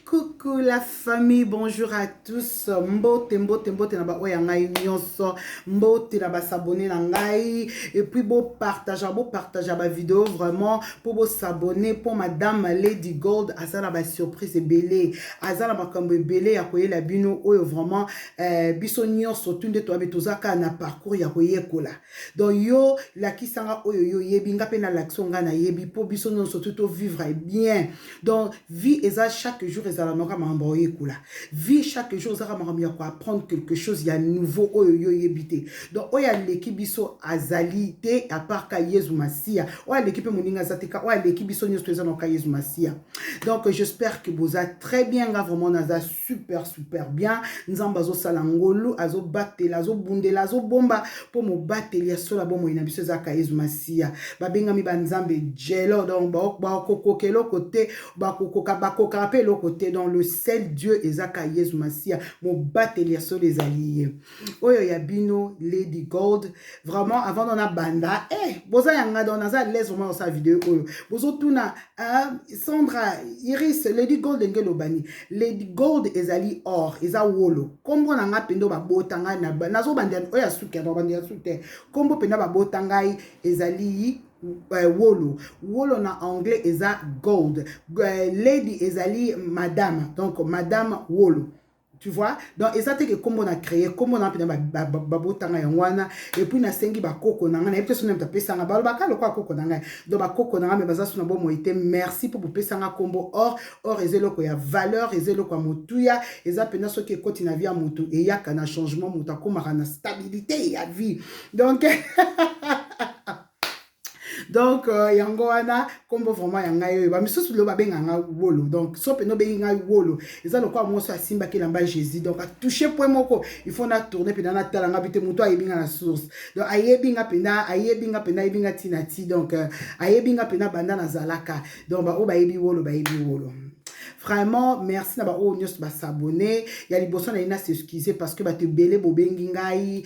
Coucou la famille, bonjour à tous. Mbote, mbote, mbote na ba oya ngai nyonso. Mbote na ba s'abonner na ngai et puis bo partager, bo partager ba vidéo vraiment pour bo s'abonner pour madame Lady Gold azala ba surprise ebele. Azala makambo ebele ya koyela bino oyo vraiment biso nyonso tunde to abe tozaka na parcours ya koyekola. Donc yo lakisanga oyo yo yebi nga pe na lakisa nga na yebi po biso nyonso tout to vivre bien. Donc vie eza chaque jour ezala noka makambo oyekola. Vie chaque jour ezaka makambo ya koapprendre quelque chose ya nouveau oyo yo yebi te. Donc oyo aleki biso azali te à part ka Yesu Masiya. Oyo aleki pe moninga aza te ka oyo aleki biso nyonso eza noka Yesu Masiya. Donc j'espère que boza très bien, nga vraiment naza super super bien. Nzambe azosala ngolu, azobatela, azobundela, azobomba mpo mobateli ya solo bomoi na biso ezaka Yesu Masiya. Babengami banzambe jelo, donc bakokoka eloko te, bakokoka bakokaka mpe eloko te. Donc le seul Dieu ezaka Yesu Masiya, mobateli ya solo ezali ye. Oyo ya bino Lady Gold. Vraiment avant na banda, boza yanga, donc naza à l'aise vraiment dans sa vidéo oyo. Bozotuna Sandra Iris Lady Gold ndenge elobani. Lady Gold ezali or, eza wolo. Kombo na nga mpenza babota ngai, nazobandela oyo ya suki, ya suki te. Kombo mpenza babota ngai ezali wolo. Wolo na anglais eza gold. Lady ezali madame, donc madame wolo, tu vois. Donc eza te ke kombo na créé, kombo na mpena babotanga yango wana. Et puis nasengi bakoko na ngai, nayebi te soki moto apesanga, balobaka lokola koko na ngai. Donc bakoko na ngai me baza so na bomoi te, merci mpo bopesanga kombo or. Or eza eloko ya valeur, eza eloko ya motuya, eza mpena soki ekoti na vie ya motu, eyaka na changement, moto akomaka na stabilité ya vie. Donc yango wana nkombo vraiment ya ngai oyo. Bamisusu lelo babenga ngai wolo. Donc so mpena obengi ngai wolo, eza lokola mwasi asimbaki elamba Jésus, donc atouche point moko, il faut na tourne mpenza, natala nga bi te. Moto ayebi nga na source, donc ayebi nga mpenza, ayebi nga mpenza, ayebi nga ntina ti. Donc ayebi nga mpenza banda nazalaka. Donc baoyo bayebi wolo, bayebi wolo vraiment. Merci na baoyo nyonso bas'abonner. Ya liboso na ye, na s'excuse parce que bato ebele bobengi ngai,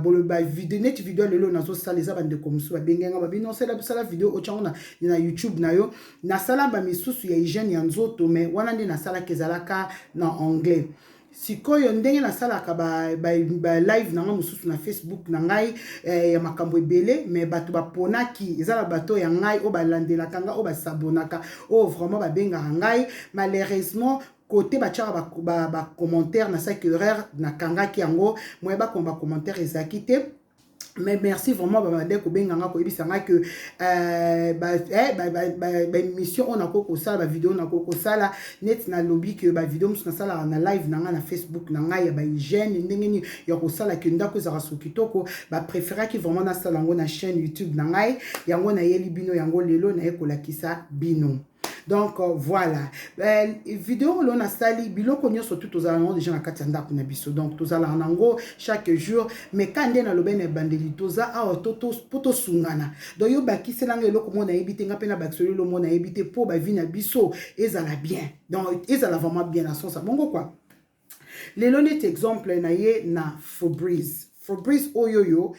boloba video neti video lelo nazosala. Eza bandeko mosusu babengi ngai, babi nosala sala video otyango na YouTube na yo. Nasala bamisusu ya hygiène ya nzoto, mais wana nde nasalaka ezalaka na anglais. Sikoyo ndenge nasalaka ba live na ngai mosusu na Facebook na ngai ya makambo ebele, mais bato baponaki, eza na bato ya ngai oyo balandelaka ngai, oyo bas'abonnaka, oyo vraiment babengaka ngai. Malheureusement côté batiaka bacommentaire, ba nasalaki erreur, nakangaki yango, moye bakoma bacommentaire ezalaki te. Mais merci vraiment, babande kobenga nga, koyebisa nga ke baémission oyo nakoki kosala, bavideo nakoki kosala, neti nalobi ke bavideo mosusu nasalaka na live na ngai na Facebook na ngai ya bahygiène, ndenge nini ya kosala ke ndako ezalaka so kitoko, bapréféraki vraiment nasala yango na chaîne YouTube na ngai. Yango nayeli bino yango lelo, naye kolakisa bino. Donc voilà, vidéo oyo nasali, biloko nyonso tu tozala nango déjà na kati ya ndako na biso, donc tozalaka nango chaque jour. Mais ka nde nalobi na ebandeli, toza awa mpo tosungana. Donc yo bakiselanga eloko moko nayebi te, nga mpe nabakiseli eloko moko nayebi te, mpo bavie na biso ezala bien, donc ezala vraiment bien na sens ya bongo quoi. Lelo neti exemple na ye na Febreze. Febreze oyo oyo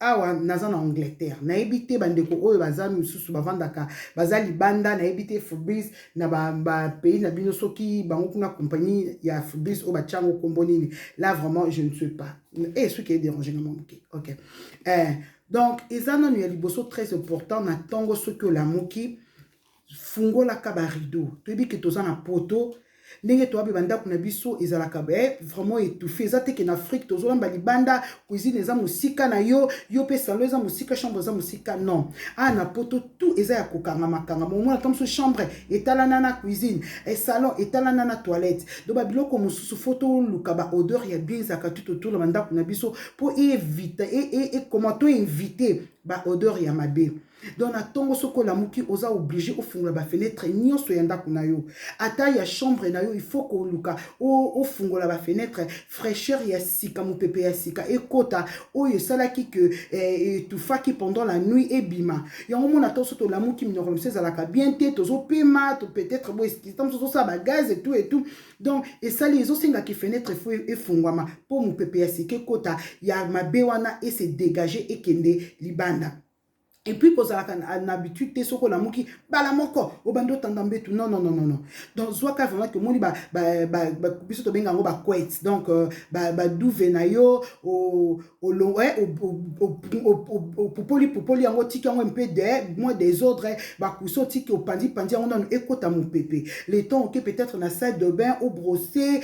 awa naza na Angleterre, nayebi te bandeko oyo baza misusu bavandaka, baza libanda, nayebi te Febreze na bapays na bino, soki bango kuna compagnie ya Febreze oyo batiango nkombo nini. Là vraiment je ne sais pas soki edérange nga mwa moke. Ok, donc eza nanu ya liboso très important, na ntongo soki olamuki, fungolaka barideau. Toyebi ke toza na poto, ndenge toyabi bandako na biso ezalaka vraiment étouffé. Eza te ke na Afrique tozolamba libanda, cuisine eza mosika na yo, yo mpe salon eza mosika, chambre eza mosika. Non, awa na poto tout eza ya kokangama kangama. Omona ta mosusu chambre etalana na cuisine, salon etalana na toilette. Donc babiloko mosusu faut toluka baodeur ya bien ezalaka tout autour na bandako na biso mpo évite ekoma toévite baodeur ya mabe. Donc na ntongo soki olamuki, oza obligé ofungola bafenêtre nyonso ya ndako na yo, ata ya chambre na yo. Il faut koluka ofungola bafenêtre, fraîcheur ya sika, mopepe ya sika ekota, oyo esalaki ke etufaki pendant la nuit ebima. Yango mona to so tolamuki, minoko na biso ezalaka bien te, tozopema to peut-être bo ta mosusu tozosala bagaz et tout et tout. Donc esali ezosengaki fenêtre faut efungwama mpo mopepe ya sika ekota, ya mabe wana ese dégage, ekende libanda. Et puis kozalaka na habitude te, soki olamuki bala moko obandi otanda mbetu, non, non, non, non, non. Donc zwaka vraiment ke omoni biso tobenga yango bacouette, donc baduvet na yo, opupoli pupoli yango, otiki yango mpe de mwa désordre, bacoussin otiki, opandi pandi yango nano, ekota mopepe, le temps oke peut-être na salle de bain, obrosser,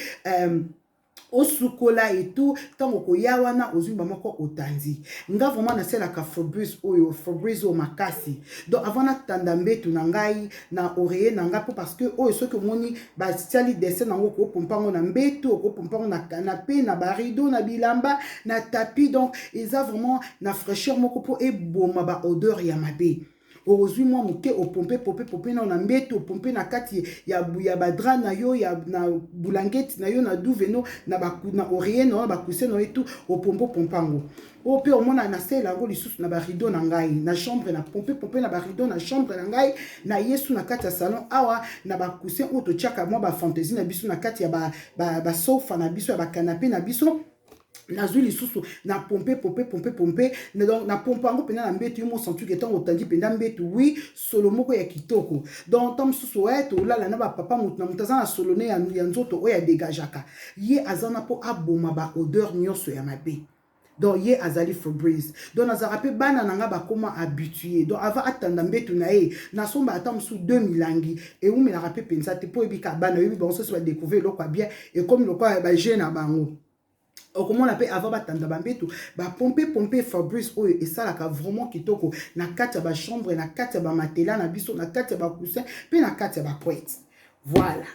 osukola et tout. Ntango koya wana, ozwi moko, otandi. Nga vraiment nasalaka Febreze oyo, Febreze oyo makasi. Donc avant natanda mbetu na ngai na oreiller na ngai, mpo parce que oyo soki omoni basali dessin nango, okopompa yango na mbetu, okopompa yango na canapé, na barideau, na bilamba, na tapis. Donc eza vraiment na fraîcheur moko mpo eboma baodeur ya mabe. Ozwi mwa moke, opompe, pompe, pompe nao na mbeto, opompe na kati ya badrap na yo, ya na bulangeti na yo, na duvet no, na oreiller na yo, na bacoussin na yo et tout, opompe, opompe yango. Oyo mpe omona nasalela yango lisusu na barideau na ngai na chambre, na pompe, pompe na barideau na chambre na ngai, na yesu na kati ya salon awa, na bacoussin oyo totiaka mwa bafantaisie na biso na kati ya basofa na biso, ya bacanapé na biso. Nazwi lisusu na pompe, pompe, pompe, pompe. Donc na pompe yango mpenza na mbeto yo mosentuke. Ntango otandi mpenza mbeto, wi, solo moko ya kitoko. Donc ntango mosusu oya tolala na bapapa, motu na moto aza na solo ne ya nzoto oyo adégageaka. Ye aza na mpo aboma baodeur nyonso ya mabe. Donc ye azali Febreze. Donc nazalaka mpe bana na nga bakóma habitué. Donc avant atanda mbetu na ye, nasomba ata mosusu deux milangi, ewumelaka mpe mpenza te, mpo oyebika bana, oyebi bango, sosi badécouvrir eloko ya bien, ekomi lokola baje na bango. Okomona mpe avant batanda bambetu, bapompe, pompe Febreze oyo, esalaka vraiment kitoko na kati ya bachambre, na kati ya bamatelas na biso, na kati ya bacoussin mpe na kati ya bacouette. Voilà.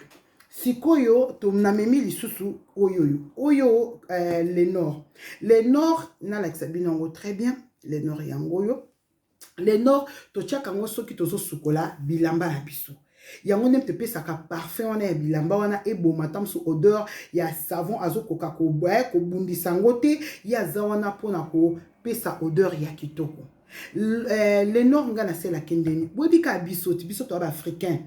Sikoyo namemi lisusu oyo Lenor. Lenor, nalakisa bino yango très bien. Lenor yango oyo. Lenor totiaka yango soki tozosukola bilamba na biso. Yango nde topesaka parfum wana ya bilamba wana, eboma ta mosu odeur ya savon, azokoka kobundisa yango te. Ye aza wana mpona kopesa odeur ya kitoko. Lenor, nga nasalaki ndeni? Boyebi kaka biso ti biso toya baafricain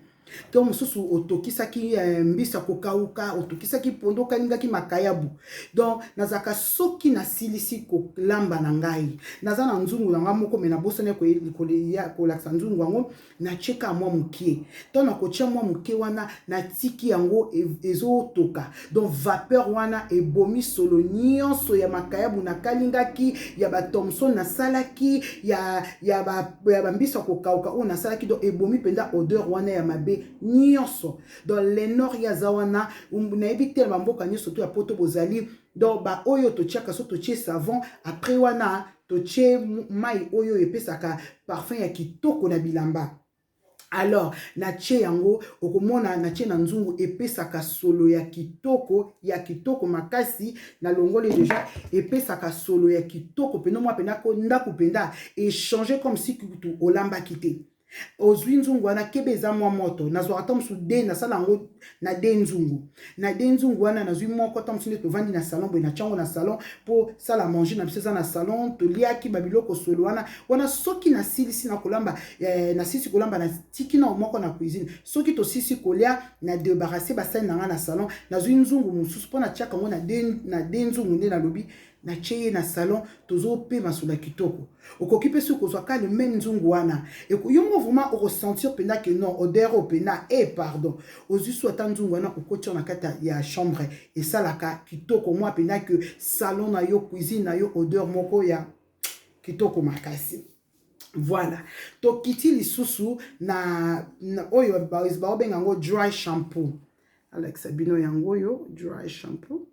to mosusu, otokisaki mbisi ya kokauka, otokisaki pondu, okalingaki makayabu. Donc nazalaka, soki nasilisi kolamba na ngai, naza na nzungu na ngai moko, me nabosani kolakisa nzungu yango. Natie ka mwa mokie to nakotia mwa moke wana, natiki yango ezotoka. Donc vapeur wana ebomi solo nyonso ya makayabu nakalingaki, ya bathomson nasalaki, ya bambisi ya kokauka oyo nasalaki. Donc ebomi mpenza odeur wana ya mabe nyonso. Donc Lenor, ye aza wana. Nayebi te na bamboka nyonso to ya Poto bozali. Donc baoyo totiaka, so totie savon, après wana totie mai oyo epesaka parfum ya kitoko na bilamba. Alors natie yango, okomona natie na nzungu, epesaka solo ya kitoko, ya kitoko makasi. Nalongoli déjà, epesaka solo ya kitoko mpena mwa mpena ndako mpenza échange, comme si kutu olambaki te. Ozwi nzungu wana, kebe, eza mwa moto. Nazwaka ta mosusu de nasala yango na de nzungu, na de nzungu wana nazwi moko, ta mosusu nde tovandi na salon boye, natia yango na salon mpo salle à manger na biso eza na salon, toliaki babiloko, solo wana wana. Soki nasilisi na kolamba, nasilisi kolamba, natiki na moko na cuisine. Soki tosilisi kolia, na débarrasse basani na nga na salon, nazwi nzungu mosusu mpo natiaka yango na de nzungu. Nde nalobi, natie ye na salon, tozopema solo ya kitoko. Okoki mpe soki kozwa ka le même nzungu wana, yo moko vraiment okosentir mpenza ke non, odeur oyo mpenza e pardon. Ozwi so ata nzungu wana, okotia na kati ya chambre, esalaka kitoko mwa mpenza ke salon na yo, cuisine na yo, odeur moko ya kitoko makasi. Voilà. Tokiti lisusu na oyo baobenga yango dry shampoo. Alakisa bino yango oyo, dry shampoo.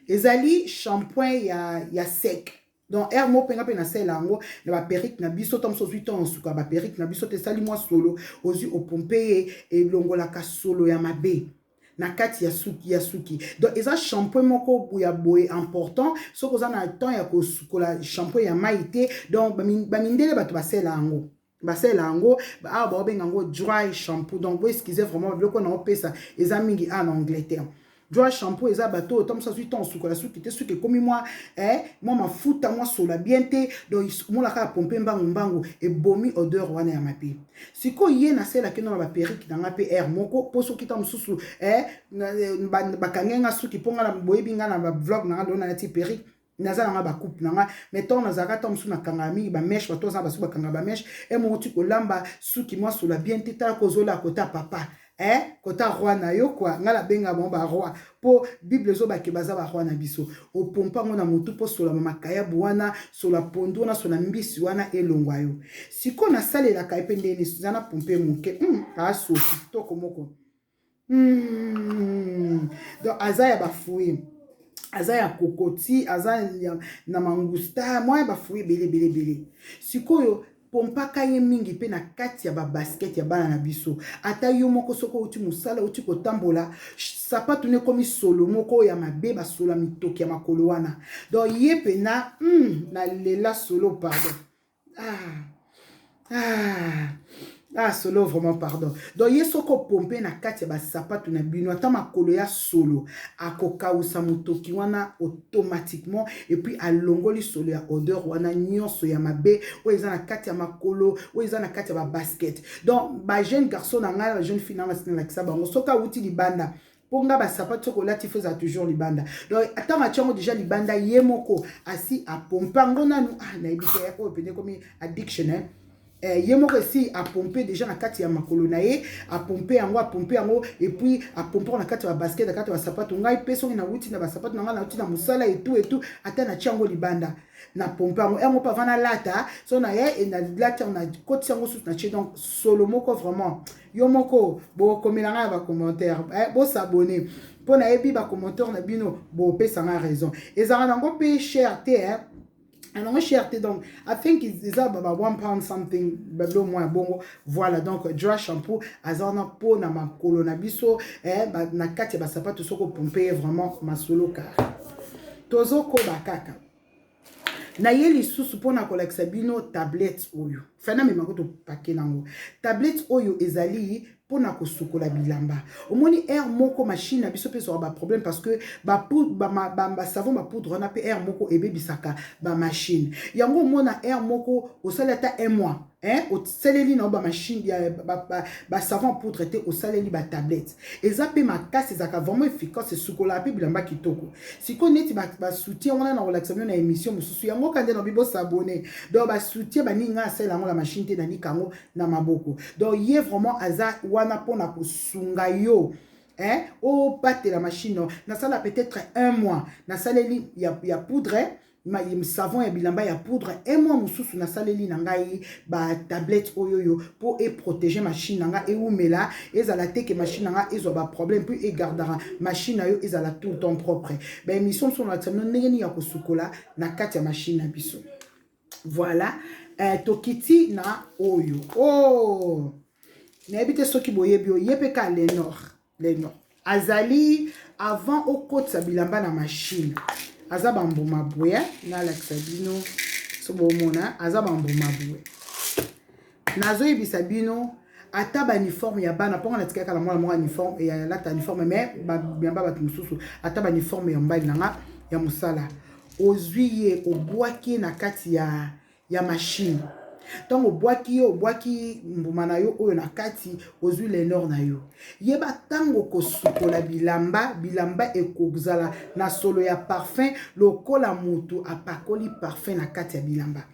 Ezali shampoing ya sec. Donc aire moko mpenga mpe nasala yango na baperruque na biso. To mosu ozwi ntongo osuka baperruque na biso te, esali mwa solo, ozwi, opompe ye, elongolaka solo ya mabe na kati ya suki. Donc eza shampoing moko ya boye important soki oza na temps ya kosukola shampoing ya mai te. Donc bamindele bato basala yango awa, baobenga yango dry shampoo. Donc bo excuse vraiment, biloko na opesa eza mingi awa na Angleterre. Dry shampoo eza bato oyo to mosu azwi ntango osukola suki te, suki ekomi mwa mafuta, mwa sola bien te. Donc omonaka kaka pompe mbangu mbangu, ebomi odeur wana ya mabe. Sikoyo ye nasalaki no na baperruque na nga mpe aire moko, mpo soki ta mosusu bakangi nga suki, mpo nga boyebi nga na bavlog na nga lelo nalati perruque. Naza na nga bacoupe na nga, mais ntango nazalaka, ntango mosusu nakangaka mingi bamèches. Bato aza basuki, bakangaka bamèches e moko ti kolamba suki mwa sola bien te. Tala, kozola kota papa, eh, kota roi na yo kua. Ngai nabenga bango baroi mpo Bible ezobake baza baroi na biso. Opompa yango na motu mpo solama makayabu wana, sola pondu wana, sola mbisi wana elongwa yo. Sikoyo nasalelaka ye mpe ndeni eza na pompe moke. Aso kitoko moko. Donc aza ya bafruits, aza ya kokoti, aza ya, na mangusta, mwa ya bafruits ebele ebele ebele. Sikoyo pompaka ye mingi mpe na kati ya babaskets ya bana na biso. Ata yo moko, soki outi mosala, outi kotambola, sapatu no ekomi solo moko ya mabe, basola mitoki ya makolo wana. Donc ye mpena, nalela solo, pardon. Ah, ah. Ah, solo vraiment, pardon. Donc ye soki opompe na kati ya basapatu na bino, ata makolo ya solo, akokausa motoki wana automatiquement et puis alongoli solo ya odeur wana nyonso ya mabe oyo eza na kati ya makolo, oyo eza na kati ya babaskets. Donc bajeune garçon na ngai, bajeune fille na ngai, nalakisa bango soki awuti libanda, mpo nga basapatu soki olati, faut ezala toujours libanda. Donc ntango atia yango déjà libanda, ye moko asi apompe yango nanu. Ah, nayebi te, oyo pene ekomi addiction, eh? Ye moko esi apompe déjà na kati ya makolo na ye, apompe yango, apompe yango et puis apompe yango na kati ya babasket, na kati ya basapatu. Ngai mpe soki nawuti na basapatu na ngai, nawuti na mosala etu etu, ata natia yango libanda, na pompe yango yango mpe avant nalata. So na ye nalati yango, nakotisi yango susu, natie. Donc solo moko vraiment, yo moko bokomela ngai na bacommentaire. Bos'abonner mpo nayebi bacommentaire na bino, bopesa ngai raison. Ezalaka nango mpe cher te, eh? Nango cher te. Donc I think eza ba £1 something, babilo mwa ya bongo. Voilà, donc dry shampoo aza wana mpo na makolo na biso, eh, na kati ya basapatu. Soki opompe ye, vraiment masolo kare. Tozokoba kaka na ye lisusu mpona kolakisa bino tablette oyo fana memako topake nango. Tablette oyo ezali mpona kosukola bilamba. Omoni, heure moko machine na biso mpe ezwaka baproblème parce que basavon, bapoudre wana mpe heure moko ebebisaka bamachine yango. Omona, heure moko osali ata un mois, hein, osaleli na yo bamachine ya basavon poudre te, osaleli batablette. Eza mpe makasi, ezalaka vraiment efficace, esukolaka mpe bilamba kitoko. Sikoyo neti basoutien wana na kolakisa bino na émission mosusu yango ka nde na bos'abonner. Donc basoutien baningi, ngai asalela yango na machine te, nanika yango na maboko. Donc ye vraiment aza wana mpona kosunga yo, hein, obatela machine. Nasala peut-être un mois nasaleli ya poudre, savon ya bilamba ya poudre. Un mois mosusu nasaleli na ngai batablette oyo mpo eprotéger machine na ngai, eumela, ezala te ke machine na ngai ezwa baproblème. Puis egardaka machine na yo ezala tout le temps propre. Baémission mosusu nalakisa bino ndenge nini ya kosukola na kati ya machine na biso. Voilà, tokiti na oyo. Oh, nayebi te soki boyebi oyo. Ye mpe ka Lenor. Lenor azali avant okotisa bilamba na machine. Aza bambuma boye, nalakisa bino so bomona. Aza bambuma boye, nazoyebisa bino, ata bauniforme ya bana, mponga natikaka na mwana moko uniforme ya lata uniforme, mais bilamba bato mosusu, ata bauniforme ya mobali na nga ya mosala, ozwi ye, obwaki ye na kati ya machine. Ntango obwaki ye, obwaki mbuma na yo oyo na kati, ozwi Lenor na yo. Yeba, ntango kosukola bilamba, bilamba ekozala na solo ya parfum lokola motu apakoli parfum na kati ya bilamba.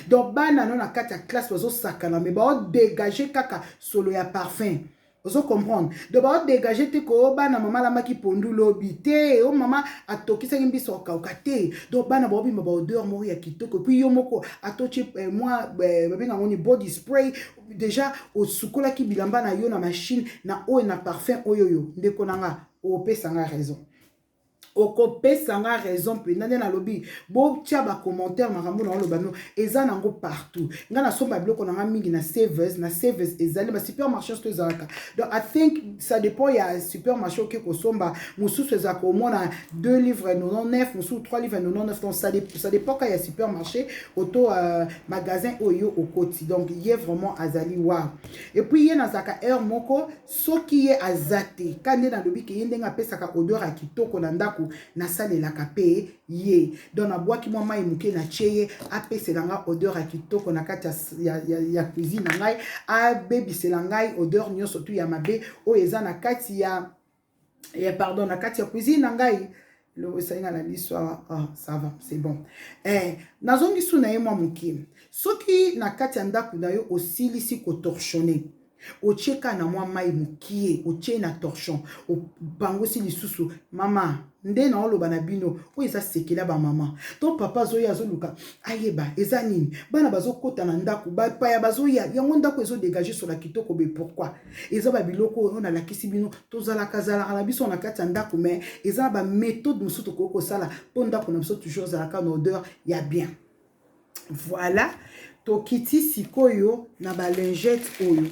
Donc bana no na kati ya classe bazosakana, mais baodégage kaka solo ya parfum. Ozo comprendre? Donc baodégage te ko bana mama alambaki pondu lobi te, o mama atokisaki mbiso akauka te. Donc bana baobima baodeur moko ya kitoko. Puis yo moko atotie mwa babengango ni body spray, déjà osukolaki bilamba na yo na machine na oyo na parfum oyo. Yo ndeko na nga, opesa nga raison, okopesa nga raison mpenza nde nalobi. Botia bacommentaire, makambo na oloba no eza nango partout. Nga nasomba biloko na nga mingi na Savers. Na Savers ezali basupermarché to ezalaka. Donc I think ça dépend ya supermarché oke kosomba. Mosusu ezalaka omona 2 livres 99, mosusu 3 livres 99. Donc ça dépend ka ya supermarché oto magasin oyo okoti. Donc ye vraiment azali wa. Et puis ye nazalaka heure moko soki ye aza te, ka nde nalobi ke ye ndenge apesaka odeur ya kitoko na ndako, nasalelaka mpe ye. Donc nabwaki mwa mai moke, natie ye, apesela nga odeur ya kitoko na kati ya cuisine na ngai, abebisela ngai odeur nyonso tu ya mabe oyo eza na kati ya, pardon, na kati ya cuisine na ngai. Eloko esali nga na liso awa. Ah, ça va, c'est bon. Nazongi su na ye mwa moke. Soki na kati ya ndako na yo osilisi kotorchonner, otie kaka na mwa mai mokie, otie na torchon, opangusi lisusu. Mama nde naoloba na bino, oyo eza sekela bamama to papa azoya, azoluka ayeba eza nini. Bana bazokɔta na ndako, bapaya bazoya, yango ndako ezodégage sola kitoko. Be pourquoi eza babiloko oyo nalakisi bino? Tozalaka zalaka na biso na kati ya ndako, mais eza na baméthode mosusu tokoki kosala mpo ndako na biso toujours ezalaka na odeur ya bien. Voilà, tokiti sikoyo na balingette oyo,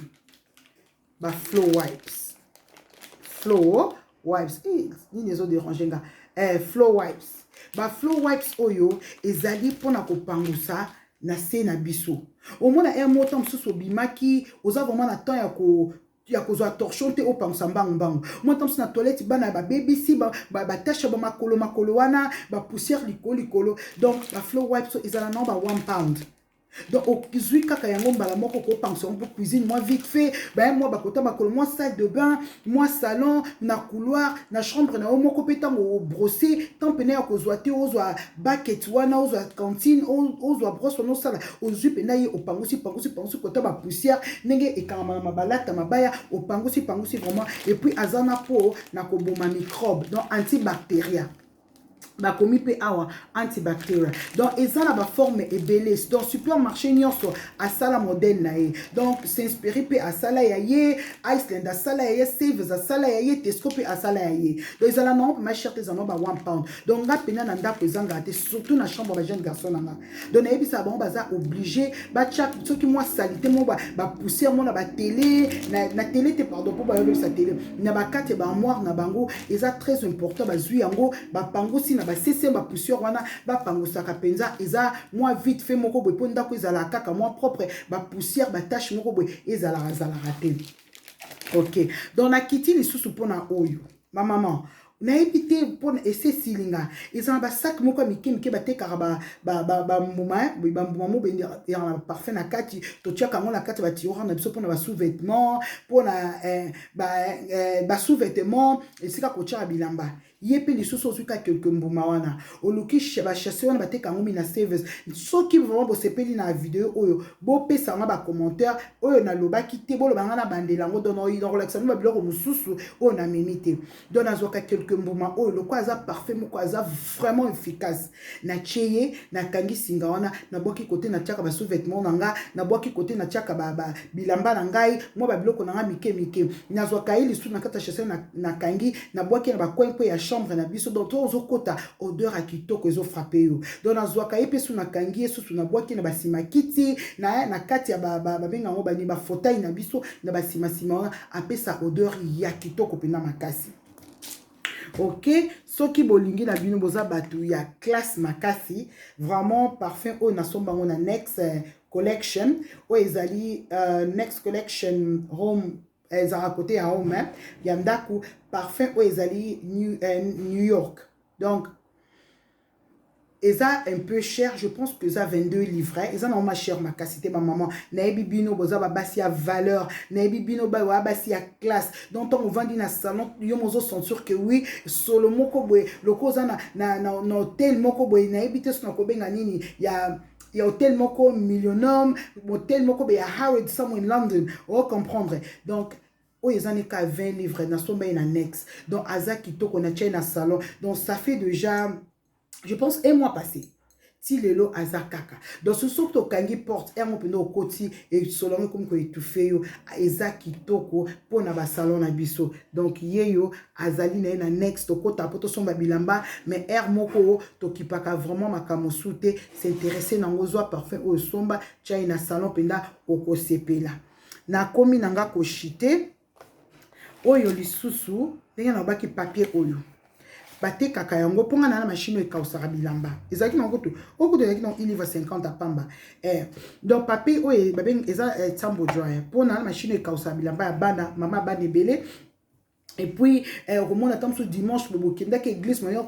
bafloor wipes. Floor wipes, nini ezodérange nga? Floor wipes, bafloor wipes oyo ezali mpona kopangusa na se na biso. Omona air moko mosusu obimaki, oza vraiment na temps ya kozwa torchon te, opangusa mbangu mbangu. Mwa ntango mosusu na toilette, bana babebisi batache ya bamakolo makolo wana, bapoussière likolo likolo. Donc bafloor wipes ezala nango ba 1 pound. Donc ozwi kaka yango mbala moko, kopangusa yango mpo cuisine mwa vite fait, baye mwa bakota makolo, mwa salle de bain, mwa salon, na couloir, na chambre na yo moko mpe. Ntango obrosse, ntango pene ya kozwa te, ozwa bucket wana, ozwa cantine, ozwa brosse wana, osala, ozwi mpena ye, opangusi, pangusi, pangusi kota bapoussière ndenge ekangama na mabalata, mabaya, opangusi, pangusi vraiment. Et puis aza na mpo na koboma microbe, donc antibactéria. Bakomi mpe awa antibactéria. Donc eza na baforme ebele. Donc supermarché nyonso asala modèle na ye. Donc Sainsbury mpe asala ya ye, Iceland asala ya ye, Savers asala ya ye, Tesco mpe asala ya ye. Donc ezala nango mpe cher te, eza nango ba 1 pound. Donc nga mpena na ndako ezangaka te, surtout na chambre bajeune garçon na nga. Donc nayebisaka bango, baza obligé batya soki mwa saleté mo, bapoussière mo na batele, na tele te, pardon, mpo bayobebisa tele na bakati ya baarmoire na bango. Eza très important, bazwi yango, bapangusi na basese bapoussière wana, bapangusaka mpenza. Eza mwa vite fait moko boye mpo ndako ezalaka kaka mwa propre, bapoussière, batache moko boye ezalaka zalaka te. Ok, donc nakiti lisusu mpona oyo. Bamama, nayebi te mpona ese esilinga. Eza na basac moko ya mike mike, batekaka bambuma, bambuma mo eyaka na parfum na kati. Totiaka yango na kati ya batiroir na biso mpona basous-vêtement, mpona basous-vêtement, esika kotiaka bilamba. Ye mpe lisusu, ozwi kaka quelque mbuma wana, oluki basachet wana, bateka yango mi na Savers. Soki vraiment bosepeli na video oyo, bopesa nga bacommentaire oyo nalobaki te, boloba nga na bandela yango. Donc nakolakisa bino babiloko mosusu oyo namemi te. Donc nazwaka quelque mbuma oyo, lokola aza parfum moko aza vraiment efficace, natie ye, nakangi singa wana, nabwaki kote natiaka basous-vêtement na nga, nabwaki kote natiaka bilamba na ngai, mwa babiloko na nga mike mike. Nazwaka ye lisusu na kati ya sachet, nakangi, nabwaki na bacoin mpe ya chambre na biso. Donc to ozokota, odeur ya kitoko ezofrappe yo. Donc nazwaka ye mpe su, nakangi ye susu, nabwaki na basima kiti na kati ya babenga yango bani, bafauteuil na biso, na basimасima wana, apesa odeur ya kitoko mpenza makasi. Ok, soki bolingi na bino, boza bato ya classe makasi vraiment, parfum oyo nasomba yango na Next Collection. Oyo ezali Next Collection Home, ezalaka kote ya home, ya ndako. Parfum oyo ezali New York. Donc eza un peu cher, je pense que eza 22 livres. Eza nango ma cher makasi te. Bamama, nayebi bino boza babasi ya valeur, nayebi bino baya basi ya classe. Donc ntango ovandi na salon, yo mo ozosentir que oui, solo moko boye, loko oza na hotel moko boye, nayebi te so nakobenga nini, ya hotel moko millionnaire, hotel moko boye ya Howard somewhere in London, ocomprendre. Donc oyo eza neka 20 livres, nasomba ye na Next. Donc aza kitoko, natia ye na salon. Donc ça fait déjà, je pense, un mois passé, ti lelo aza kaka. Donc soki tokangi porte yango mpenza, okoti, esolongo ekomi koétouffe yo. Eza kitoko mpona basalon na biso. Donc ye yo azali na ye na Next. Tokota mpo tosomba bilamba, mais aire moko tokipaka vraiment makambo mosusu te, s'intéresse nango. Zwa parfum oyo, somba, tia ye na salon mpenza, okosepela. Nakomi na nga koshite oyo lisusu. Ndenge nalobaki, papier oyo batekaka yango mpo nga na machine oyo ekausaka bilamba, ezalaki nango kutu, oyo kutu ezalaki nango 1 livre 50 apamba. Donc papier oyo babengi eza tumble dryer, mpo na machine oyo ekausaka bilamba ya bana, mama bana ebele. Et puis okomona ata mosusu dimanche boye bokendaki église, moyen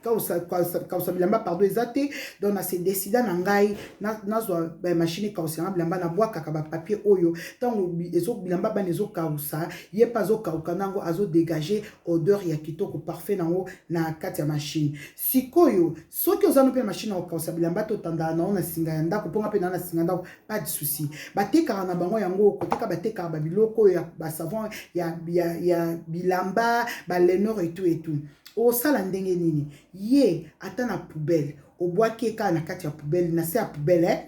kausa bilamba, pardon, eza te. Donc na se décida na ngai nazwa machine ekausa yanga bilamba. Nabwakaka bapapier oyo ntango bilamba bana ezokausa, ye mpe azokauka nango, azodégage odeur ya kitoko, parfait nango na kati ya machine. Sikoyo soki oza no mpe na machine ya kokausa bilamba, totandala nango na singa ya ndako, mponga mpe na singa ndako, pas de souci. Batekaka na bango yango koteka, batekaka babiloko oyo ya basavon ya bilamba, balenor et tout et tout. Osala ndenge nini? Ye ata na poubelle, obwaki ye kaka na kati ya poubelle, na se ya poubelle,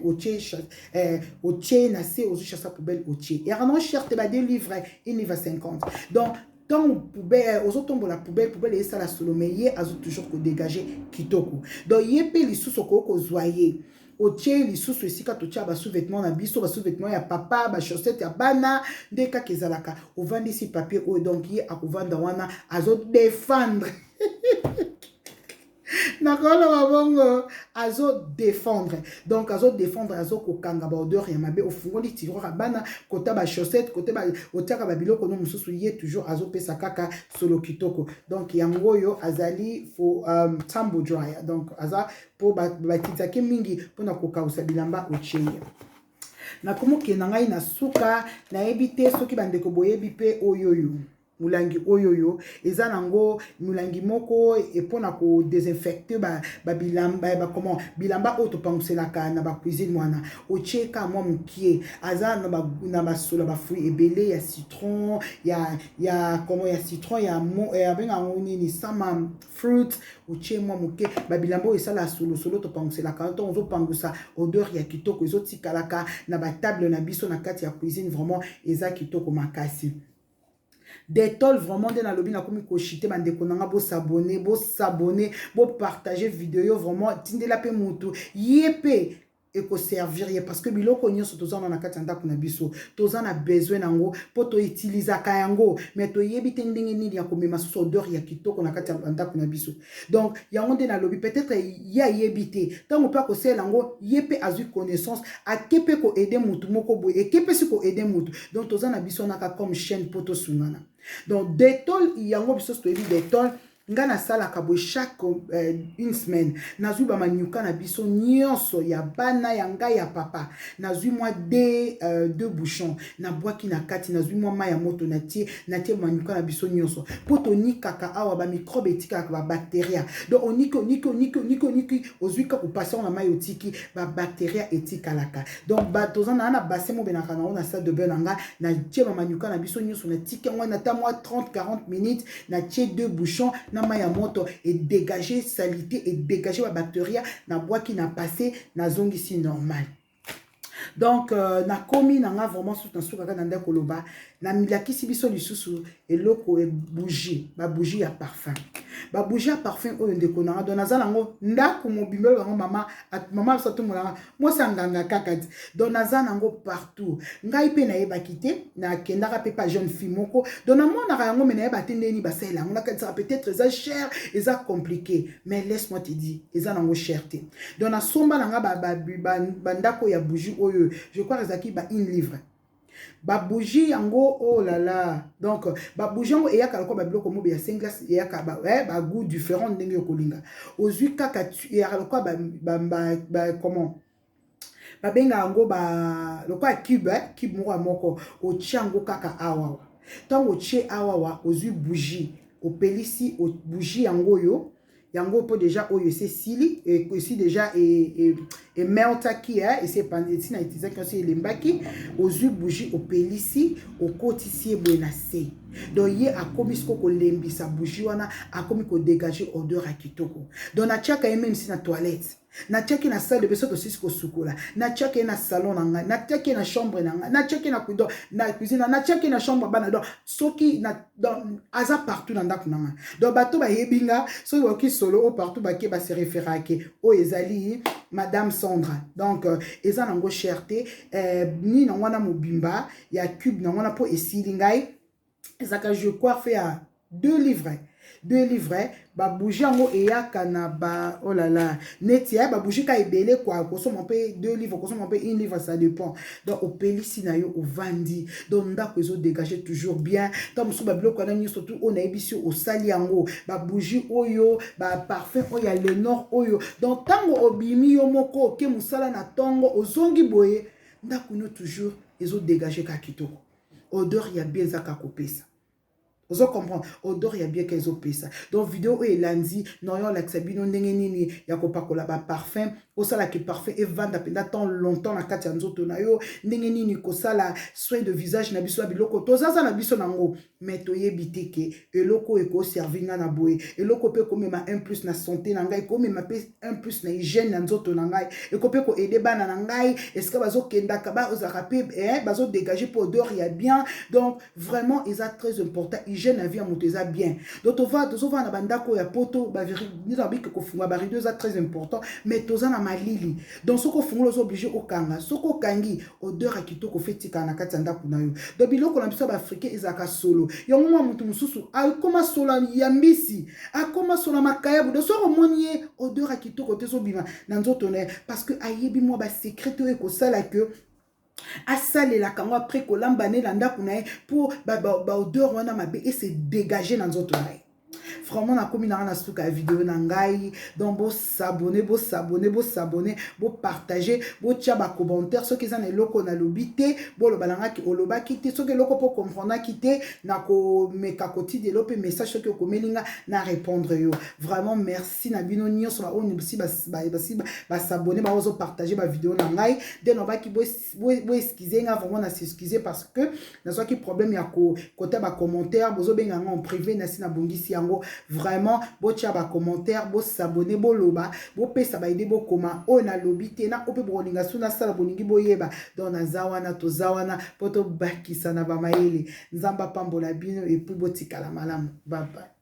otie na se, ozwi sachet poubelle, otie. Eyaka nango cher te, ba 2 livres, 1 livre 50. Donc ntango poubelle ozotombola poubelle, poubelle esala solo, mais ye azo toujours kodégage kitoko. Donc ye mpe lisusu okoki kozwa ye, otie lisusu esika totia basous-vêtement na biso, basous-vêtement ya papa, bachaussette ya bana, nde kaka ezalaka. Ovandisi papier oyo, donc ye akovanda wana, azodéfendre, nakoloba bongo, azodéfendre. Donc azodéfendre, azokokanga baodeur ya mabe. Ofungoli tiroir ya bana, kota bachaussette, kote otiaka babiloko no mosusu, ye toujours azopesa kaka solo kitoko. Donc yango oyo azali for tumble dryer. Donc aza mpo batitaki mingi mpona kokausa bilamba, otie ye. Nakomokenda ngai na suka. Nayebi te soki bandeko boyebi mpe oyo molangi oyo eza nango, molangi moko mpona kodésinfecter babilamba, comment, bilamba oyo topanguselaka na bacuisine wana. Otie ka mwa mokie, aza na basolo ya bafruit ebele, ya citron, ya comment, ya citron, ya abenga yango nini, sama fruit. Otie mwa moke, babilamba oyo esala solosolo topanguselaka, ntongo ozopangusa, odeur ya kitoko ezotikalaka na batable na biso na kati ya cuisine. Vraiment eza kitoko makasi. Dettol, vraiment nde nalobi, nakomi koshite. Bandeko na nga, bos'abonner, bos'abonner, bopartage video. Vraiment tindela mpe mutu, ye mpe ekoservir ye, parce que biloko nyonso toza wana na kati ya ndako na biso, toza na besoin nango mpo toutilisaka yango, mais toyebi te ndenge nini ya komema susu odeur ya kitoko na kati ya ndako na biso. Donc yango nde nalobi, peut-être ye ayebi te, ntango mpe akosalela yango, ye mpe azwi connaissance, ake mpe koaider mutu moko boye, eke mpe si koaider mutu. Donc toza na biso naka comme chaîne mpo tosungana. Donc Dettol yango, biso toyebi Dettol. Nga nasalaka boye: chaque une semaine, nazwi bamanyuka na biso nyonso, ya bana, ya ngai, ya papa, nazwi mwa deux bouchons, nabwaki na kati, nazwi mwa mai ya moto, natie manyuka na biso nyonso, mpo tonikaka awa, bamicrobe etikaka, babacteria. Donc oniki, oniki, oniki, oniki, oniki, ozwi kaka opasi yango na mai, otiki, babacteria etikalaka. Donc toza na bassin mobenaka nango na salle de bain na nga. Natie bamanyuka na biso nyonso, natiki yango nata mwa 30 40 minutes, natie deux bouchons na mai ya moto, edégage saleté, edégage babacteria, nabwaki na passe, nazongisi normal. Donc nakomi na nga vraiment susu na suka kaka na ndako. Koloba, nalakisi biso lisusu eloko, ebougie, babougie ya parfum, babougie ya parfum oyo, ndeko na nga. Donc naza nango ndako mobimba oyo yango, mama, mama biso atombolanga mwasi anganga kaka ti. Donc naza nango partout. Ngai mpe nayebaki te, nakendaka mpe pa jeune fille moko, donc namonaka yango, mais nayeba te ndeni basalela yango. Nakanisaka peut-être eza cher, eza compliqué, mais laisse-moi te dire, eza nango cher te. Donc nasomba nanga bandako ya bougie oyo, je crois ezalaki ba une livre babougie yango. Oh là là! Donc babougie yango eyaka lokola babiloko mobe ya singlas, eyaka bagoût différent, ndenge okolinga. Ozwi kaka, eyaka lokola comment babenga yango, lokola cube, cube moko ya moko. Otie yango kaka awawa. Ntango otie awawa, ozwi bougie, opelisi bougie yango oyo, yango mpo déjà oyo esi esili, esi déjà emeltaki, esi esi na utilisaki nyonso, elembaki. Ozwi bougie, opelisi, okotisi ye boye na se. Donc ye akomi siko kolembisa bougie wana, akomi kodégage odeur ya kitoko. Donc natiaka ye même si na toilette, natiaki na salle de bain, so tosisi kosukola, natiaki ye na salon na ngai, natiaki ye na chambre na ngai, natiaki ye na cuisine, natiaki ye na chambre bana. Donc soki donc aza partout na ndako na ngai. Donc bato bayebi nga, soki bakoki solo oyo partout bake, base référake oyo ezali Madame Sandra. Donc eza nango cher te. Nini nango wana mobimba ya cube nango wana, mpo esili ngai, ezalaka, je crois, fait ya 2 livres. Deux livres babougie yango eyaka na ba, oh là là, neti ya babougie ka ebele kwa. Kosomba mpe deux livres, kosomba mpe une livre, ça dépend. Donc opelisi na yo, ovandi, donc ndako ezodégage toujours bien. Ntango mosusu babiloko wana nyonso tu oyo nayebisi, osali yango, babougie oyo, baparfum oyo ya Lenor oyo. Donc ntango obimi yo moko, oke mosala na ntongo, ozongi boye, ndako no toujours ezodégage kaka kitoko, odeur ya bien eza kaka kopesa. Ozo comprendre, odeur ya bien ka ezopesa. Donc video oyo elandi noyo olakisa bino ndenge nini ya kopakola baparfum, osalaki parfum evanda mpenza temps longtemps na kati ya nzoto na yo, ndenge nini kosala soin de visage na biso ya biloko tozaza na biso nango, mais toyebi te ke eloko oyo ekoservi nga na boye, eloko mpe ekomema un plus na santé na ngai, ekomema mpe un plus na hygiène na nzoto na ngai, eko mpe koaider bana na ngai esika bazokendaka, bazalaka mpe bazodégage mpe odeur ya bien. Donc vraiment eza très important, hygiène na vie ya moto eza bien. Donc tozovanda na bandako ya poto, nabiki kofunga barideau eza très important, mais toza na malili. Donc soki ofungola, oza obligé okanga. Soki okangi, odeur ya kitoko fe etikala na kati ya ndako na yo. Donc biloko na biso ya baafricain ezalaka solo yango. Mwa moto mosusu akoma solo ya mbisi, akoma solo ya makayabu. Donc soki omoni ye, odeur ya kitoko te ezobima na nzoto na ye, parce que ayebi mwa basecret oyo ekosala ke asalelaka yango après kolamba ne na ndako na ye, mpo baodeur ba wana mabe ese dégage na nzoto na ye. Vraiment, nakomi nanga na suka ya video na ngai. Donc bos'abonner, bos'abonner, bos'abonner, bopartage, botia bacommentaire. Soki eza na eloko nalobi te, boloba na ngaki olobaki te. Soki eloko mpo comprendaki te, nakomeka kotindela mpe message. Soki okomeli nga, na répondre yo. Vraiment merci na bino nyonso baoyo basi bas'abonner, baozopartage bavideo na ngai. Nde nalobaki, boexcuse nga vraiment, na s'excuse parce que nazwaki problème ya kota bacommentaire. Bozobenga nga en privé, nasi nabongisi yango. Vraiment, botia bacommentaire, bos'abonner, boloba, bopesa baidées, bokoma oyo nalobi te na oyo mpe bokolinga so nasala, bolingi boyeba. Donc naza wana, toza wana mpo tobakisa na bamayele. Nzambe apambola bino et puis botikala malamu. Bye bye.